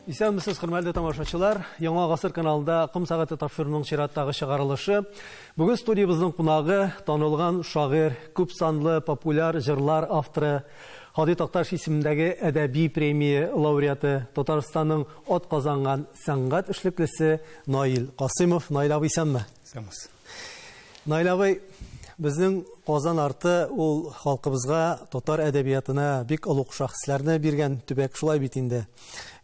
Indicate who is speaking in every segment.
Speaker 1: Исәнмесез, хөрмәтле тамашачылар. Яңа гасыр каналында Ком сәгате тапшыруының чираттагы чыгарылышы. Бүген студиябезнең кунагы танылган шагыйрь, күп санлы популяр җырлар авторы, Һади Такташ исемендәге әдәби премия лауреаты, Татарстанның ат казанган сәнгать эшлеклесе Наил Касыймов. Наил абый, исәнме?
Speaker 2: Исәнмесез.
Speaker 1: Наил абый, безнең Казан арты ул халкыбызга, татар әдәбиятына бик олуг шәхесләрне биргән төбәк, шулай бит инде.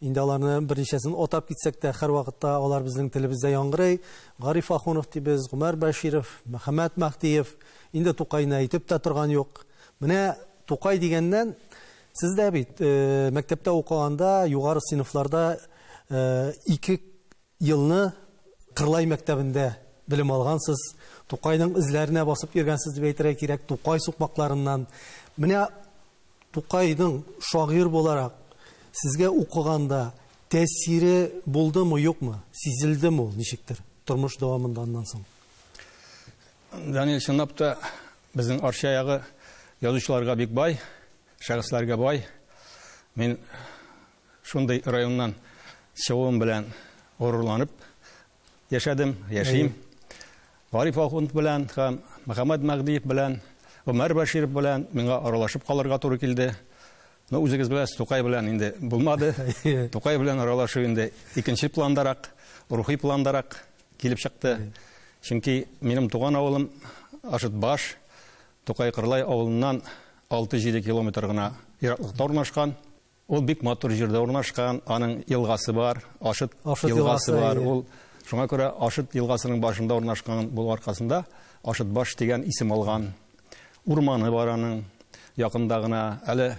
Speaker 1: Инде аларны берничәсен атап китсәк тә, һәрвакытта алар безнең телебездә яңгырый. Гариф Ахунов дибез, Гомәр Бәширов, Мөхәммәт Мәһдиев, инде Тукайны әйтеп тә торган юк. Менә Тукай дигәннән, сез дә бит мәктәптә укыганда, югары сыйныфларда 2 елны Кырлай мәктәбендә белем алгансыз, Тукайның эзләренә басып йөргәнсез дип әйтергә кирәк, Тукай сукмакларыннан. Менә Тукайның шагыйрь буларак сезгә укыганда тәэсире булдымы, юкмы? Сизелдеме ул ничектер тормыш дәвамында аннан соң?
Speaker 2: Данил, чынлап та безнең Арча ягы язучыларга бик бай, шәхесләргә бай. Мин шундый районнан чыгуым белән горурланып яшәдем, яшим. Гариф Ахунов белән һәм Мөхәммәт Мәһдиев белән, Гомәр Бәширов белән миңа аралашып калырга туры килде. Но үзегез беләсез, Тукай белән инде булмады. Тукай белән аралашу инде икенче пландарак, рухи пландарак килеп чыкты. Чөнки минем туган авылым Ашытбаш, Тукай Кырлай авылыннан 6-7 километр гына ераклыкта урнашкан. Ул бик матур җирдә урнашкан, аның елгасы бар, Ашыт елгасы бар. Ул шуңа күрә Ашыт елгасының башында урнашкан булу аркасында Ашытбаш дигән исем алган. Урманы бар аның якында гына. Әле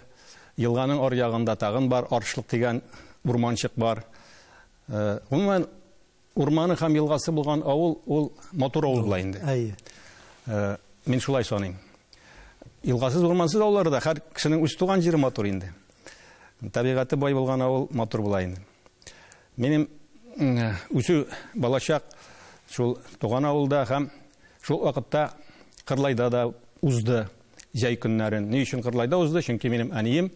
Speaker 2: елганың ар ягында тагын бар Арышлык дигән урманчык бар. Гомумән, урманы һәм елгасы булган авыл ул матур авыл була инде.
Speaker 1: Әйе.
Speaker 2: Мин шулай саныйм. Елгасыз, урмансыз авыллар да һәр кешенең үз туган җире матур инде. Табигате бай булган авыл матур була инде. Минем үсү балачак шул туган авылда һәм шул вакытта Кырлайда да узды җәй көннәрен. Ни өчен Кырлайда узды? Чөнки минем әнием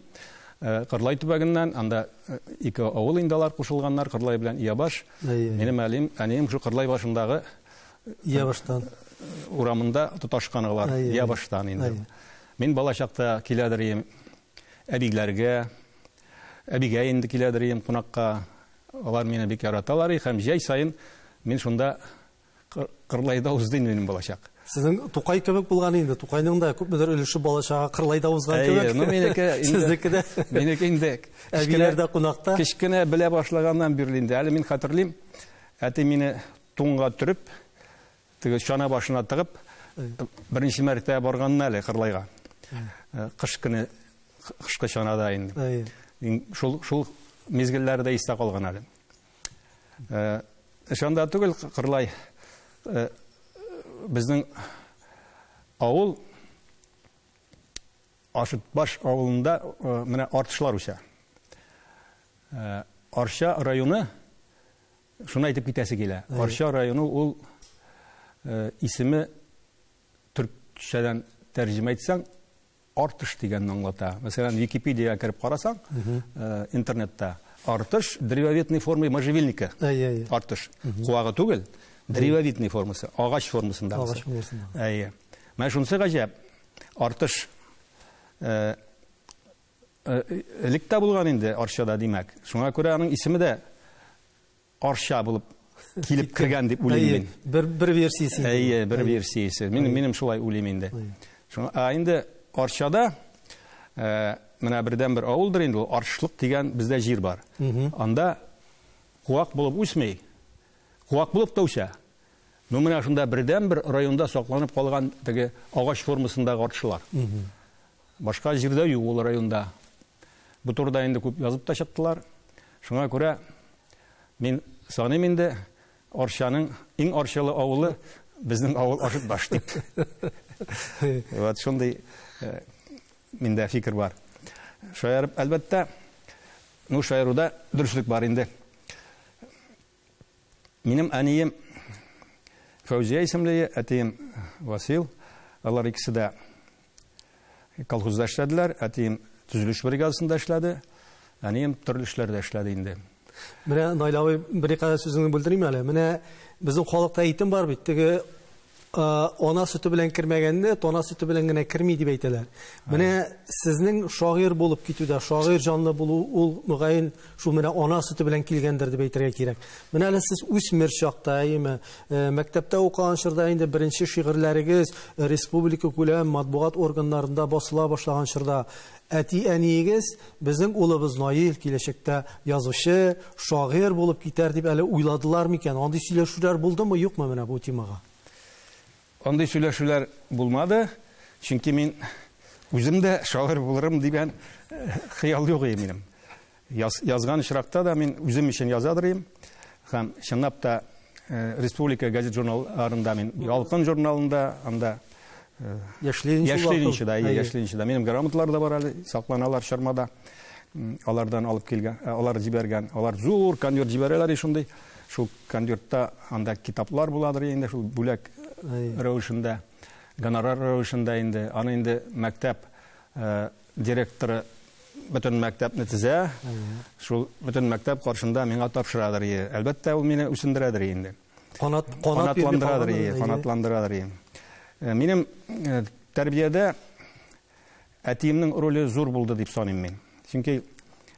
Speaker 2: Кырлай төбәгеннән, анда ике авыл инде алар кушылганнар, Кырлай белән Иябаш. Минем әнием шул Кырлай башындагы
Speaker 1: Иябаштан
Speaker 2: урамында тоташкан алар, Иябаштан инде. Мин балачакта киләдер идем әбиләргә, әбигә инде киләдер идем кунакка. Алар мине бик яраталар һәм җәй саен мин шунда Кырлайда узды инде минем балачак.
Speaker 1: Сезнең Тукай кебек булган инде. Тукайның да күпмедер өлеше балачагы Кырлайда узган кебек.
Speaker 2: Ну минеке
Speaker 1: инде. Сезнеке дә.
Speaker 2: Минеке инде.
Speaker 1: Әбиләрдә кунакта.
Speaker 2: Кечкенә белә башлаганнан бирле инде. Әле мин хәтерлим, әти мине туңга төреп, теге чана башына тыгып, беренче мәртәбә барганны әле Кырлайга. Кыш көне, кышкы чанада инде. Шул мизгелләр дә истә калган әле. Шанда түгел, Кырлай безнең авыл Ашытбаш авылында менә артышлар үсә. Арча районы, шуны әйтеп китәсе килә. Арча районы ул исеме төркчәдән тәрҗемә итсәң, артыш дигәнне аңлата. Мәсәлән, Википедиягә кереп карасаң, интернетта артыш древовидной формы можжевельника. Артыш. Куагы түгел, древовидной формасы, агач формасындагысы.
Speaker 1: Агач формасында.
Speaker 2: Әйе. Менә шунысы гаҗәп. Артыш элек тә булган инде Арчада, димәк. Шуңа күрә аның исеме дә Арча булып килеп кергән дип уйлыйм мин.
Speaker 1: Бер версиясе.
Speaker 2: Әйе, бер версиясе. Минем шулай уйлыйм инде. Шуңа инде Арчада менә бердән-бер авылдыр инде ул, Аршлык дигән бездә җир бар. Анда куак булып үсми. Куак булып та үсә. Ну менә шунда бердән-бер районда сакланып калган теге агач формасындагы арчылар. Башка җирдә юк ул районда. Бу турыда инде күп язып та чыктылар. Шуңа күрә мин саныйм инде, Арчаның иң арчалы авылы безнең авыл Ашытбаш дип. Вот шундый миндә фикер бар. Шаярып, әлбәттә, ну шаяруда дөреслек бар инде. Минем әнием Фәүзия исемле, әтием Васил. Алар икесе дә колхозда эшләделәр. Әтием төзелеш бригадасында эшләде. Әнием төрле эшләрдә эшләде инде.
Speaker 1: Менә, Наил абый, берникадәр сүзеңне бүлдерим әле. Менә безнең халыкта әйтем бар бит, теге ана сөте белән кермәгәнне тана сөте белән генә керми дип әйтәләр. Менә сезнең шагыйрь булып китүдә, шагыйрь җанлы булу ул мөгаен шул менә ана сөте белән килгәндер дип әйтергә кирәк. Менә әле сез үсмер чакта, әйеме, мәктәптә укыган чорда инде беренче шигырьләрегез республика күләм матбугат органнарында басыла башлаган чорда әти-әниегез безнең улыбыз Наил киләчәктә язучы, шагыйрь булып китәр дип әле уйладылар микән? Андый сөйләшүләр булдымы, юкмы менә бу темага?
Speaker 2: Андый сөйләшүләр булмады, чөнки мин үзем дә шагыйрь булырым дигән хыял юк иде минем. Язган очракта да мин үзем өчен язадыр идем. Һәм чынлап та республика газет журналларында мин Ялкын журналында, анда
Speaker 1: Яшь Ленинчыда,
Speaker 2: Яшь Минем грамоталар да бар әле, сакланалар чормада. Алардан алып килгән, алар җибәргән. Алар зур конверт җибәрәләр шундый. Шул конвертта анда китаплар буладыр инде, шул бүләк рәвешендә, гонорар рәвешендә инде. Аны инде мәктәп директоры бөтен мәктәпне тезә. Шул бөтен мәктәп каршында миңа тапшырадыр. Әлбәттә, ул мине үсендерәдер инде.
Speaker 1: Канатландырадыр,
Speaker 2: канатландырадыр. Минем тәрбиядә әтиемнең роле зур булды дип саныйм мин. Чөнки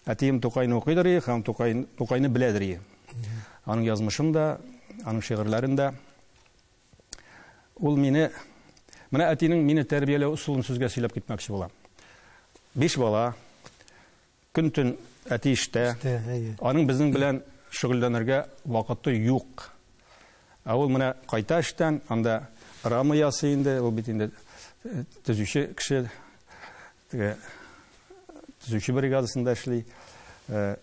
Speaker 2: әтием Тукайны укыйдыр һәм Тукайны беләдер. Аның язмышын да, аның шигырьләрен дә. Ул мине, менә әтинең мине тәрбияләү ысулын сүзгә сөйләп китмәкче булам. 5 бала, көн-төн әти эштә, аның безнең белән шөгыльләнергә вакыты юк. Ә ул менә кайта эштән, анда рама ясый инде, ул бит инде төзүче кеше, теге төзүче бригадасында эшли.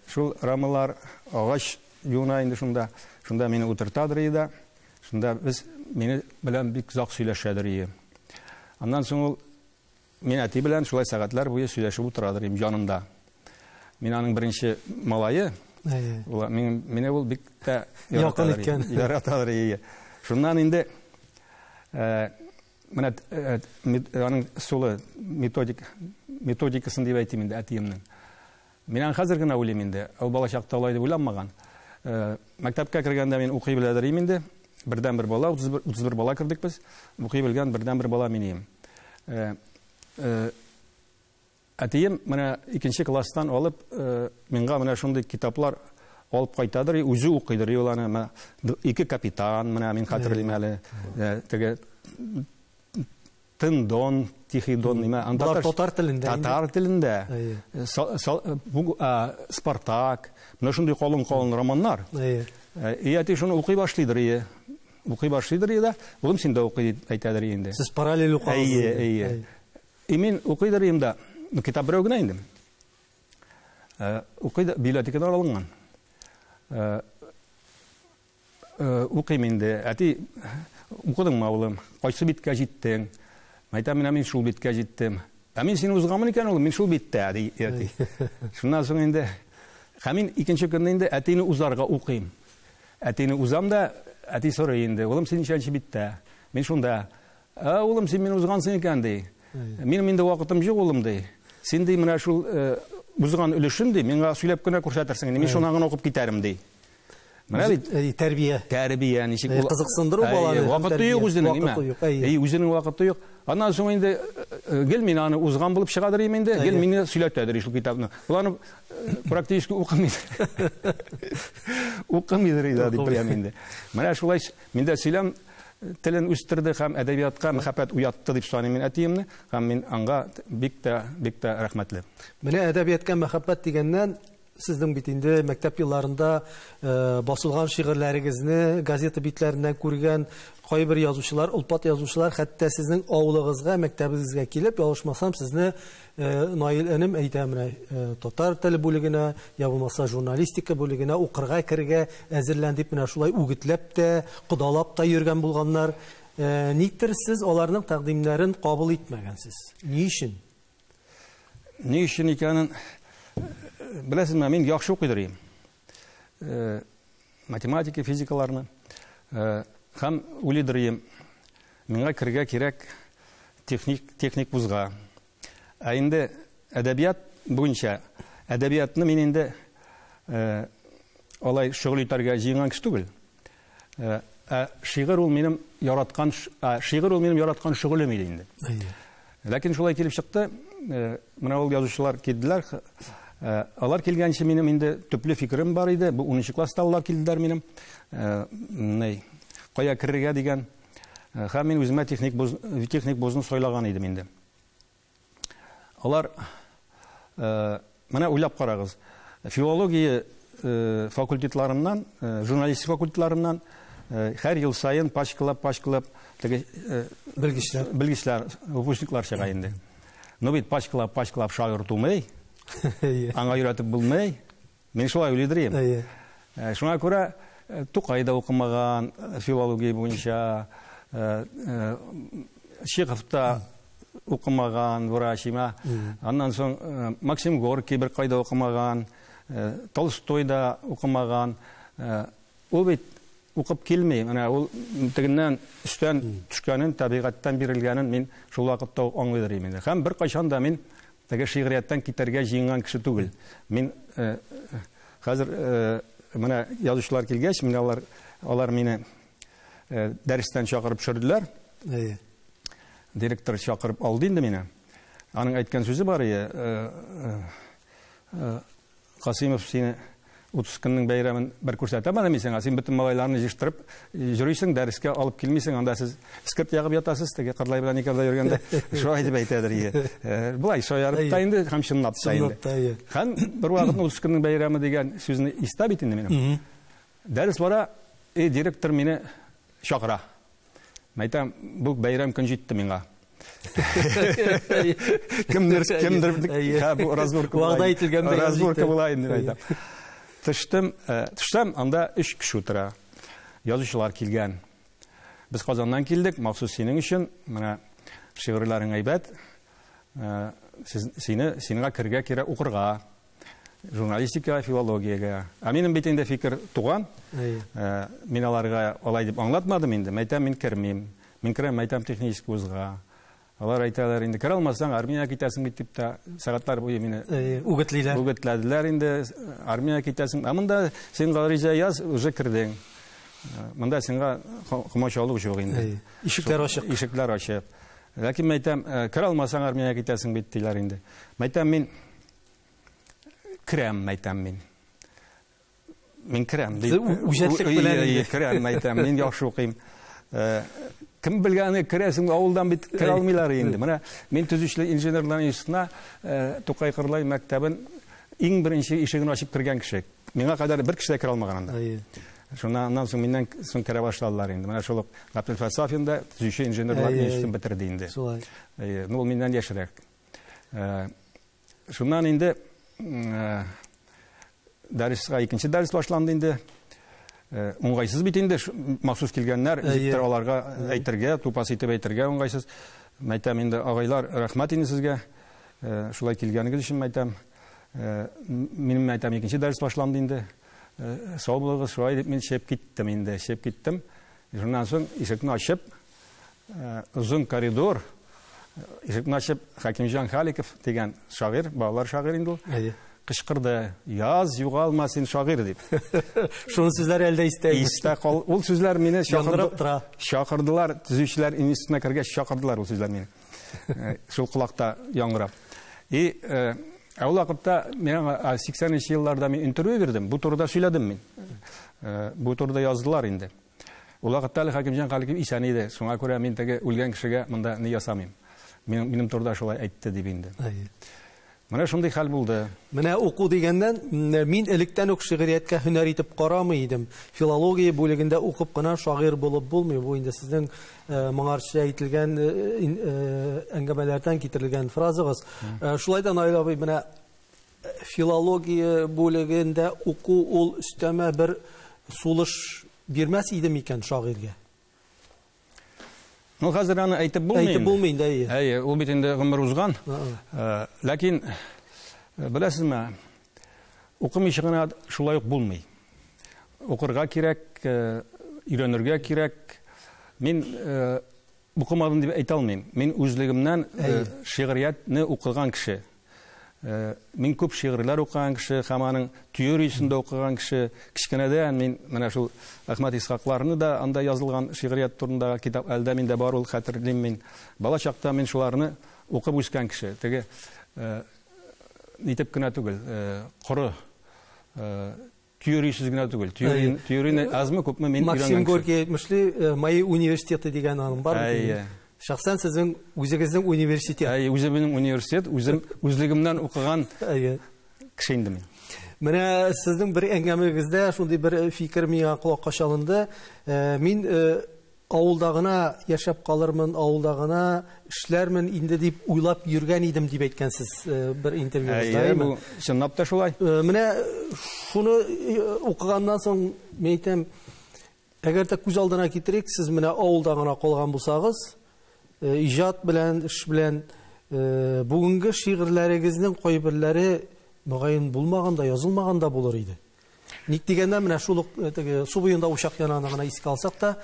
Speaker 2: Шул рамалар агач юна инде шунда, шунда мине утыртадыр иде, шунда без мине белән бик озак сөйләшәдер иде. Аннан соң ул мин әти белән шулай сәгатьләр буе сөйләшеп утырадыр идем янында. Мин аның беренче малае, мине ул бик тә яратадыр иде. Шуннан инде менә аның ысулы, методикасын дип әйтим инде әтиемнең. Мин аны хәзер генә уйлыйм инде. Ул бала чакта алай дип уйланмаган. Мәктәпкә кергәндә мин укый беләдер идем инде. Бердән бер бала, 31 бала кердек без. Укый белгән бердән бер бала мин идем. Әтием менә 2нче класстан алып миңа менә шундый китаплар алып кайтадыр, үзе укыйдыр. Ул аны 2 капитан, менә мин хәтерлим әле, теге Тын Дон, Тихий Дон, нимә,
Speaker 1: анда татар телендә.
Speaker 2: Татар телендә. Спартак, менә шундый калын-калын романнар. И әти шуны укый башлыйдыр, укый башлыйдыр да, улым син дә укый дип әйтәдер инде.
Speaker 1: Сез параллель укыгыз.
Speaker 2: Әйе, әйе. И мин укыйдыр идем дә, китап берәү генә инде. Укый да, библиотекадан алынган. Укыйм инде. Әти, укыдыңмы, улым? Кайсы биткә җиттең? Әйтәм, менә мин шул биткә җиттем. Ә мин сине узганмын икән, улым, мин шул биттә, ди әти. Шуннан соң инде, һәм мин икенче көнне инде әтине узарга укыйм. Әтине узам да, әти сорый инде, улым, син ничәнче биттә? Мин шунда. Ә, улым, син мине узгансың икән, ди. Минем инде вакытым юк, улым, ди. Син, ди, менә шул узган өлешен, ди, миңа сөйләп кенә күрсәтерсең, мин шуннан гына укып китәрем, ди. Менә бит
Speaker 1: тәрбия.
Speaker 2: Тәрбия ничек ул?
Speaker 1: Кызыксындыру баланы.
Speaker 2: Вакыты юк үзенең, ниме? Әй, үзенең вакыты юк. Аннан соң инде гел мин аны узган булып чыгадыр инде, гел мине сөйләтәдер шул китапны. Ул аны практически укымый. Укымыйдыр инде дип беләм инде. Менә шулай миндә сөйләм телен үстерде һәм әдәбиятка мәхәббәт уятты дип саныйм мин әтиемне, һәм мин аңа бик тә, бик тә рәхмәтле.
Speaker 1: Менә әдәбиятка мәхәббәт дигәннән, сезнең бит инде мәктәп елларында басылган шигырьләрегезне газета битләреннән күргән кайбер язучылар, олпат язучылар хәтта сезнең авылыгызга, мәктәбегезгә килеп, ялгышмасам, сезне Наил энем әйтә, менә татар теле бүлегенә, я булмаса журналистика бүлегенә укырга керергә әзерлән дип менә шулай үгетләп тә, кодалап та йөргән булганнар. Никтер сез аларның тәкъдимнәрен кабул итмәгәнсез. Ни өчен?
Speaker 2: Ни өчен икәнен беләсезме, мин яхшы укыйдыр идем. Математика, физикаларны. Һәм уйлыйдыр идем, миңа керергә кирәк техник вузга. Ә инде әдәбият буенча, әдәбиятны мин инде алай шөгыль итәргә җыенган кеше түгел. Ә шигырь ул минем яраткан шигырь ул минем яраткан шөгылем иде инде. Ләкин шулай килеп чыкты, менә ул язучылар килделәр. Алар килгәнче минем инде төпле фикерем бар иде. Бу 10 класста алар килделәр минем. Кая керергә дигән. Һәм мин үземә техник вузны сайлаган идем инде. Алар менә уйлап карагыз. Филология факультетларыннан, журналистика факультетларыннан һәр ел саен пачкалап-пачкалап теге белгечләр, выпускниклар чыга инде. Но бит пачкалап-пачкалап шагыйрь тумый, аңа өйрәтеп булмый. Мин шулай уйлыйм. Шуңа күрә Тукай да укымаган филология буенча, Чехов та укымаган, врач има. Аннан соң Максим Горький бер кайда укымаган, Толстой да укымаган. Ул бит укып килми. Менә ул тегеннән өстән төшкәнен, табигатьтән бирелгәнен мин шул вакытта ук аңлыйдыр идем инде. Һәм бер кайчан да мин теге шигърияттән китәргә җыенган кеше түгел. Мин хәзер менә язучылар килгәч, менә алар мине дәрестән чакырып төшерделәр. Директор чакырып алды инде мине. Аның әйткән сүзе бар иде, Касыймов сине 30 көннең бәйрәмен бер күрсәтәм әле мин сиңа. Син бөтен малайларны җыештырып йөрисең, дәрескә алып килмисең, анда сез скирт ягып ятасыз, теге Кырлай белән икәүдә йөргәндә шулай дип әйтәдер иде. Болай шаярып та инде һәм чынлап та инде. Һәм бер вакытны 30 көннең бәйрәме дигән сүзне истә бит инде минем. Дәрес бара, директор мине чакыра. Мәйтәм, бу бәйрәм көн җитте миңа. Кемдер, бу разборка була.
Speaker 1: Вәгъдә ителгән бәйрәм.
Speaker 2: Разборка була инде, мәйтәм. Төштем, төшсәм, анда 3 кеше утыра. Язучылар килгән. Без Казаннан килдек, махсус синең өчен. Менә шигырьләрең әйбәт. Сине, сиңа керергә кирәк укырга. Журналистика, филологиягә. Ә минем бит инде фикер туган. Мин аларга алай дип аңлатмадым инде. Мәйтәм, мин кермим. Мин керәм, мәйтәм, технический вузга. Алар әйтәләр инде, керә алмасаң, армиягә китәсең бит дип тә сәгатьләр буе мине
Speaker 1: үгетлиләр.
Speaker 2: Үгетләделәр инде, армиягә китәсең. Ә монда син гариза яз, уже кердең. Монда сиңа комачаулык юк инде.
Speaker 1: Ишекләр ачык.
Speaker 2: Ишекләр ачык. Ләкин мәйтәм, керә алмасаң, армиягә китәсең бит диләр инде. Мәйтәм, мин керәм, мәйтәм мин. Мин керәм дип.
Speaker 1: Үҗәтлек белән инде.
Speaker 2: Керәм, мәйтәм, мин яхшы укыйм. Кем белгәне керәсең, авылдан бит керә алмыйлар инде. Менә мин төзүчелек инженерлар институтына Тукай Кырлай мәктәбен иң беренче ишеген ачып кергән кеше. Миңа кадәр бер кеше дә керә алмаган анда. Шуннан соң миннән соң керә башладылар инде. Менә шул ук Габделфәт Сафин да төзүче инженерлар институтын бетерде инде.
Speaker 1: Шулай.
Speaker 2: Ну, ул миннән яшьрәк. Шуннан инде дәрескә икенче дәрес башланды инде. Уңайсыз бит инде, махсус килгәннәр, җиттер аларга әйтергә, тупас итеп әйтергә уңайсыз. Мәйтәм инде, агайлар, рәхмәт инде сезгә. Шулай килгәнегез өчен мәйтәм. Минем мәйтәм икенче дәрес башланды инде. Сау булыгыз, шулай дип мин чыгып киттем инде, чыгып киттем. Шуннан соң ишекне ачып, озын коридор, ишекне ачып, Хәкимҗан Халиков дигән шагыйрь, балалар шагыйрь инде ул. Кычкырды, яз югалма син шагыйрь дип.
Speaker 1: Шуның сүзләре әлдә истә.
Speaker 2: Истә кал. Ул сүзләр мине
Speaker 1: Яңгырап тора.
Speaker 2: чакырдылар, төзүчеләр институтына кергәч чакырдылар ул сүзләр мине. Шул колакта яңгырап. И ул вакытта миңа 80 елларда мин интервью бирдем, бу турыда сөйләдем мин. Бу турыда яздылар инде. Ул вакытта әле Хәкимҗан Халиков исән иде. Шуңа күрә мин теге үлгән кешегә монда ни ясамыйм. Минем турыда шулай әйтте дип инде. Менә шундый хәл булды.
Speaker 1: Менә уку дигәннән, мин электән үк шигърияткә һөнәр итеп карамый идем. Филология бүлегендә укып кына шагыйрь булып булмый. Бу инде сезнең моңарчы әйтелгән әңгәмәләрдән китерелгән фразагыз. Шулай да, Наил абый, менә филология бүлегендә уку ул өстәмә бер сулыш бирмәс иде микән шагыйрьгә?
Speaker 2: Ну, хәзер аны әйтеп булмый.
Speaker 1: Әйтеп булмый инде, әйе.
Speaker 2: Әйе, ул бит инде гомер узган. Ләкин, беләсезме, укымыйча гына шулай ук булмый. Укырга кирәк, өйрәнергә кирәк. Мин укымадым дип әйтә алмыйм. Мин үзлегемнән шигъриятне укыган кеше. Мин күп шигырьләр укыган кеше, һәм аның теориясен дә укыган кеше. Кечкенәдән мин менә шул Әхмәт Исхакларны да анда язылган шигърият турындагы китап әлдә миндә бар, ул хәтерлим мин. Бала чакта мин шуларны укып үскән кеше. Теге нитеп кенә түгел, коры теориясез генә түгел. Теорияне азмы күпме мин өйрәнгән.
Speaker 1: Максим Горький әйтмешли, мои университеты дигән аның бар бит. Шәхсән сезнең үзегезнең университет.
Speaker 2: Әйе, үземнең университет, үзем үзлегемнән укыган кеше инде мин.
Speaker 1: Менә сезнең бер әңгәмәгездә шундый бер фикер миңа колакка чалынды. Мин авылда гына яшәп калырмын, авылда гына эшләрмен инде дип уйлап йөргән идем дип әйткәнсез бер интервьюгызда.
Speaker 2: Әйе, бу чынлап та шулай.
Speaker 1: Менә шуны укыганнан соң мин әйтәм, әгәр дә күз алдына китерик, сез менә авылда гына калган булсагыз, иҗат белән, эш белән бүгенге шигырьләрегезнең кайберләре мөгаен булмаганда, язылмаганда булыр иде. Ник дигәндә, менә шул ук теге су буенда учак янаны гына искә алсак та,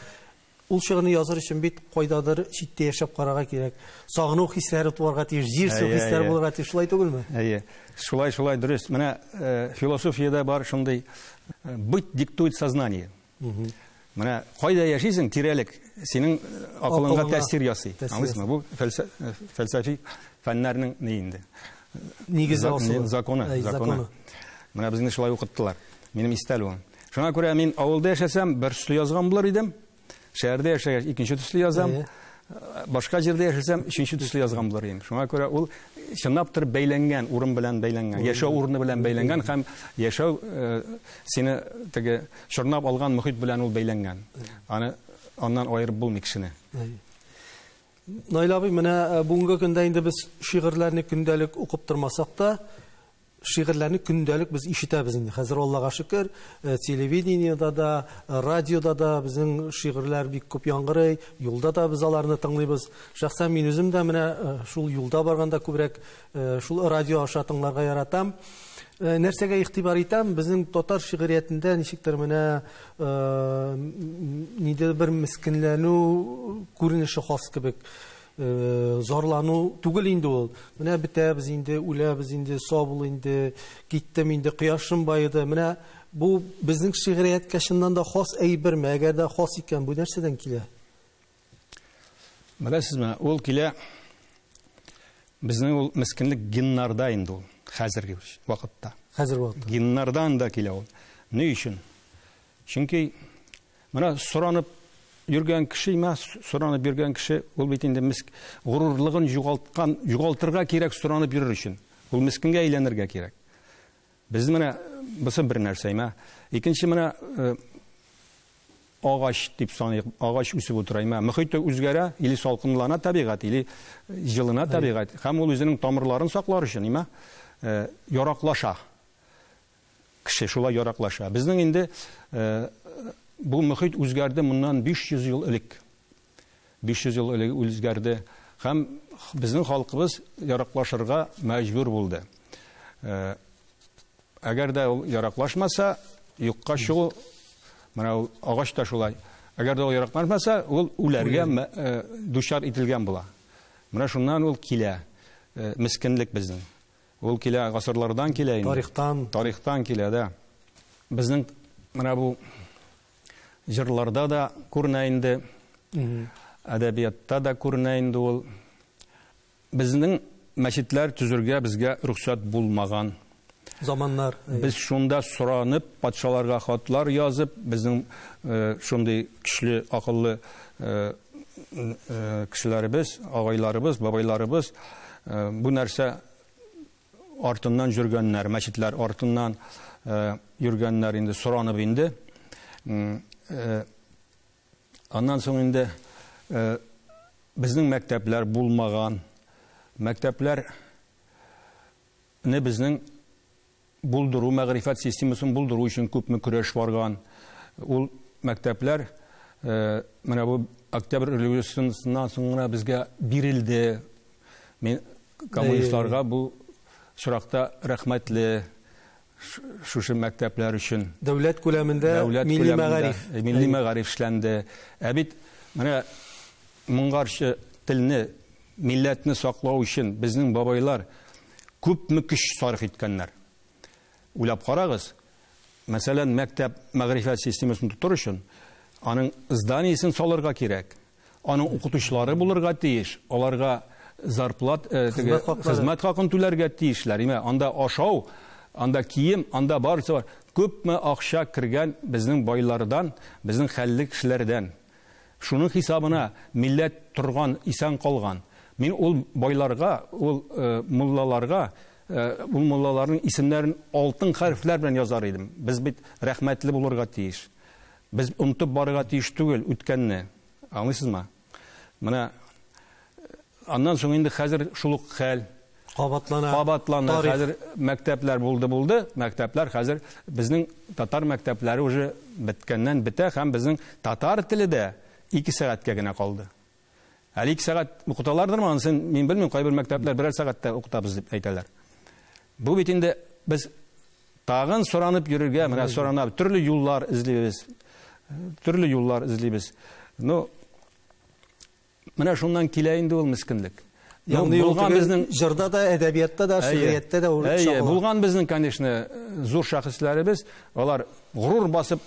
Speaker 1: ул шигырьне языр өчен бит кайдадыр читтә яшәп карарга кирәк. Сагыну хисләре туарга тиеш, җир су хисләре булырга тиеш, шулай түгелме?
Speaker 2: Әйе. Шулай, шулай дөрес. Менә философиядә бар шундый быт диктует сознание. Менә кайда яшисең, тирәлек синең акылыңа тәэсир ясый. Аңлыйсыңмы? Бу фәлсәфи фәннәрнең ни инде?
Speaker 1: Нигезе асылы.
Speaker 2: Законы, законы. Менә безне шулай укыттылар. Минем истә әле ул. Шуңа күрә мин авылда яшәсәм, бер төсле язган булыр идем. Шәһәрдә яшәгәч, икенче төсле язам. Башка җирдә яшәсәм, өченче төсле язган булыр идем. Шуңа күрә ул чынлап торып бәйләнгән, урын белән бәйләнгән, яшәү урыны белән бәйләнгән һәм яшәү сине теге чорнап алган мөхит белән ул бәйләнгән. Аны аннан аерып булмый кешене.
Speaker 1: Наил абый, менә бүгенге көндә инде без шигырьләрне көндәлек укып тормасак та, шигырьләрне көндәлек без ишетәбез инде. Хәзер Аллага шөкер, телевидениедә дә, радиода да безнең шигырьләр бик күп яңгырый, юлда да без аларны тыңлыйбыз. Шәхсән мин үзем дә менә шул юлда барганда күбрәк шул радио аша тыңларга яратам. Нәрсәгә игътибар итәм? Безнең татар шигъриятендә ничектер менә ниндидер бер мескенләнү күренеше хас кебек. Зарлану түгел инде ул. Менә бетәбез инде, үләбез инде, сау бул инде, киттем инде, кояшым баеды. Менә бу безнең шигърияткә чыннан да хас әйберме? Әгәр дә хас икән, бу нәрсәдән килә?
Speaker 2: Беләсезме, ул килә безнең ул мескенлек геннарда инде ул, хәзерге вакытта.
Speaker 1: Хәзерге вакытта.
Speaker 2: Геннардан да килә ул. Ни өчен? Чөнки менә соранып йөргән кеше имә, соранып йөргән кеше, ул бит инде горурлыгын югалткан, югалтырга кирәк соранып йөрер өчен. Ул мескенгә әйләнергә кирәк. Без менә бусы бер нәрсә имә. Икенче менә агач дип саныйк, агач үсеп утыра имә. Мөхите үзгәрә, или салкынлана табигать, или җылына табигать. Һәм ул үзенең тамырларын саклар өчен имә, яраклаша. Кеше шулай яраклаша. Безнең инде бу мөхит үзгәрде моннан 500 ел элек. 500 ел элек үзгәрде. Һәм безнең халкыбыз яраклашырга мәҗбүр булды. Әгәр дә ул яраклашмаса, юкка чыгу, менә ул агач та шулай. Әгәр дә ул яраклашмаса, ул үләргә дучар ителгән була. Менә шуннан ул килә, мескенлек безнең. Ул килә, гасырлардан килә инде.
Speaker 1: Тарихтан.
Speaker 2: Тарихтан килә, да. Безнең менә бу җырларда да күренә инде, әдәбиятта да күренә инде ул. Безнең мәчетләр төзергә безгә рөхсәт булмаган.
Speaker 1: Заманнар.
Speaker 2: Без шунда соранып, патшаларга хатлар язып, безнең шундый көчле, акыллы кешеләребез, агайларыбыз, бабайларыбыз бу нәрсә артыннан йөргәннәр, мәчетләр артыннан йөргәннәр инде, соранып инде. Аннан соң инде безнең мәктәпләр булмаган. Мәктәпләрне безнең булдыру, мәгърифәт системасын булдыру өчен күпме көрәш барган. Ул мәктәпләр менә бу Октябрь революциясеннән соң гына безгә бирелде. Мин коммунистларга бу очракта рәхмәтле шушы мәктәпләр өчен.
Speaker 1: Дәүләт күләмендә милли мәгариф.
Speaker 2: Милли мәгариф эшләнде. Ә бит менә моңарчы телне, милләтне саклау өчен безнең бабайлар Күпме көч сарыф иткәннәр. Уйлап карагыз, мәсәлән, мәктәп мәгърифәт системасын тотыр өчен аның зданиесен салырга кирәк. Аның укытучылары булырга тиеш, аларга зарплат, хезмәт хакын түләргә тиешләр. Имә, анда ашау, анда кием, анда барысы бар. Күпме акча кергән безнең байлардан, безнең хәлле кешеләрдән. Шуның хисабына милләт торган, исән калган. Мин ул байларга, ул муллаларга, ул муллаларның исемнәрен алтын хәрефләр белән язар идем. Без бит рәхмәтле булырга тиеш. Без онытып барырга тиеш түгел үткәнне. Аңлыйсызмы? Менә аннан соң инде хәзер шул ук хәл
Speaker 1: кабатлана.
Speaker 2: Кабатлана. Хәзер мәктәпләр булды. Мәктәпләр хәзер безнең татар мәктәпләре уже беткәннән бетә һәм безнең татар теле дә 2 сәгатькә генә калды. Әле 2 сәгать укыталардырмы, анысын мин белмим, кайбер мәктәпләр берәр сәгатьтә укытабыз дип әйтәләр. Бу бит инде без тагын соранып йөрергә, менә соранып төрле юллар эзлибез. Төрле юллар эзлибез. Ну, менә шуннан килә инде ул мискинлек.
Speaker 1: Ягъни булган безнең җырда да, әдәбиятта да, шигърияттә дә ул
Speaker 2: чагыла. Булган безнең, конечно, зур шәхесләребез, алар горур басып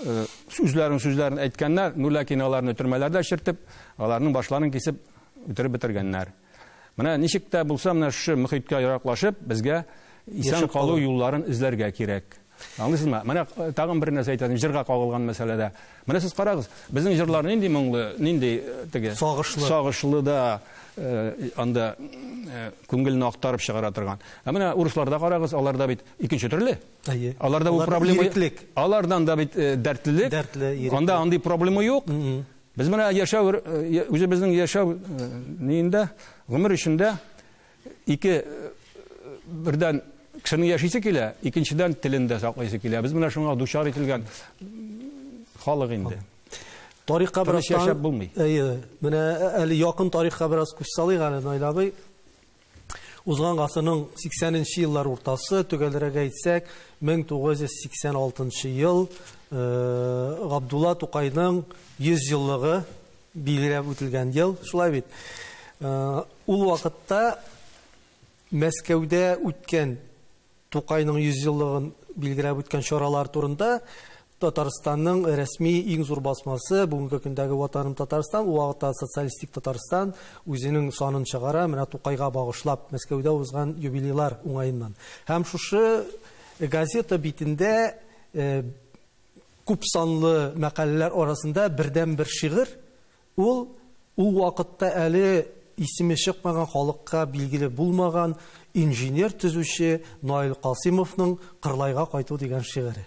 Speaker 2: сүзләрен әйткәннәр, ну ләкин аларны төрмәләрдә чиртеп, аларның башларын кисеп үтереп бетергәннәр. Менә ничек тә булса, менә шушы мөхиткә яраклашып, безгә исән калу юлларын эзләргә кирәк. Аңлыйсызмы? Менә тагын бер нәрсә әйтәм, җырга кагылган мәсьәләдә. Менә сез карагыз, безнең җырлар нинди моңлы, нинди теге сагышлы да, анда күңелне актарып чыгара торган. Ә менә урысларда карагыз, аларда бит икенче төрле. Аларда бу проблема, алардан да бит дәртлелек. Анда андый проблема юк. Без менә яшәү, үзебезнең яшәү ниендә, гомер эчендә ике бердән кешенең яшисе килә, икенчедән телен дә саклыйсы килә. Без менә шуңа дучар ителгән халык инде.
Speaker 1: Тарихка бераз
Speaker 2: яшәп булмый.
Speaker 1: Әйе, менә әле якын тарихка бераз күз салыйк әле, Наил абый. Узган гасырның 80-нче еллар уртасы, төгәлрәк әйтсәк, 1986 ел Габдулла Тукайның 100 еллыгы билгеләп үтелгән ел, шулай бит. Ул вакытта Мәскәүдә үткән Тукайның 100 еллыгын билгеләп үткән чаралар турында Татарстанның рәсми иң зур басмасы, бүгенге көндәге Ватаным Татарстан, ул вакытта Социалистик Татарстан үзенең санын чыгара, менә Тукайга багышлап Мәскәүдә узган юбилейлар уңаеннан. Һәм шушы газета битендә күп санлы мәкаләләр арасында бердән-бер шигырь, ул вакытта әле исеме чыкмаган, халыкка билгеле булмаган инженер төзүче Наил Касимовның Кырлайга кайту дигән шигыре.